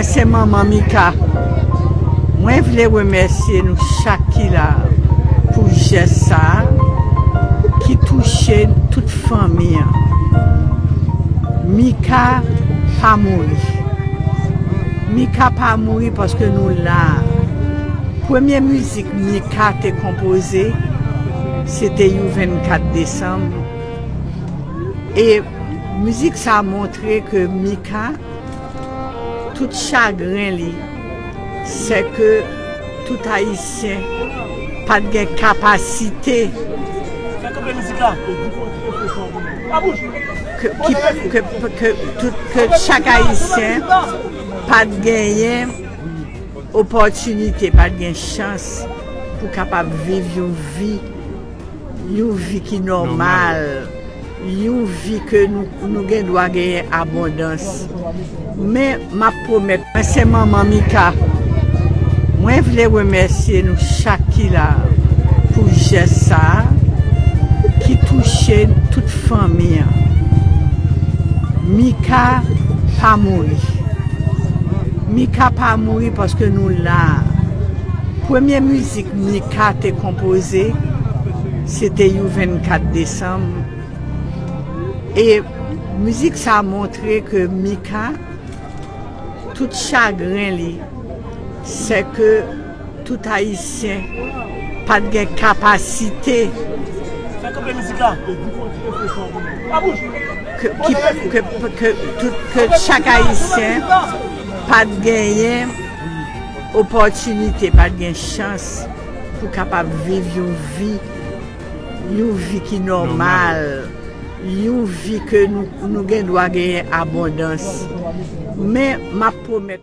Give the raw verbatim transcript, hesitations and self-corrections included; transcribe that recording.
Se manman Mika. Mwen vle remèsye nou chak ki la pou jès sa a ki touche tout fanmi an. Mika pa mouri. Mika pa mouri paske nou la. Premye mizik Mika te konpoze, se te You vennkat desanm. E mizik sa a montre ke Mika, tout chagren li, se ke tout Ayisyen pa t gen kapasite ke, ki, ke, ke, tout, ke chak Ayisyen pa t genyen opòtinite, pa t gen chans pou kapab viv yon vi, yon vi ki nòmal, yon vi ke nou, nou gen dwa genyen abondans. Men m ap pwomèt, mwen se manman Mika. Mwen vle remèsye nou chak ki la pou jès sa a ki touche tout fanmi an. Mika pa mouri. Mika pa mouri paske nou la. Premye mizik Mika te konpoze, se te You vennkat desanm. E mizik sa a montre ke Mika, tout chagren li, se ke tout Ayisyen pa t gen kapasite ke, ki, ke, ke, tout, ke chak Ayisyen pa t genyen opòtinite, pa t gen chans pou kapab viv yon vi, yon vi ki nòmal, yon vi ke nou, nou gen dwa genyen abondans. Men m ap pwomèt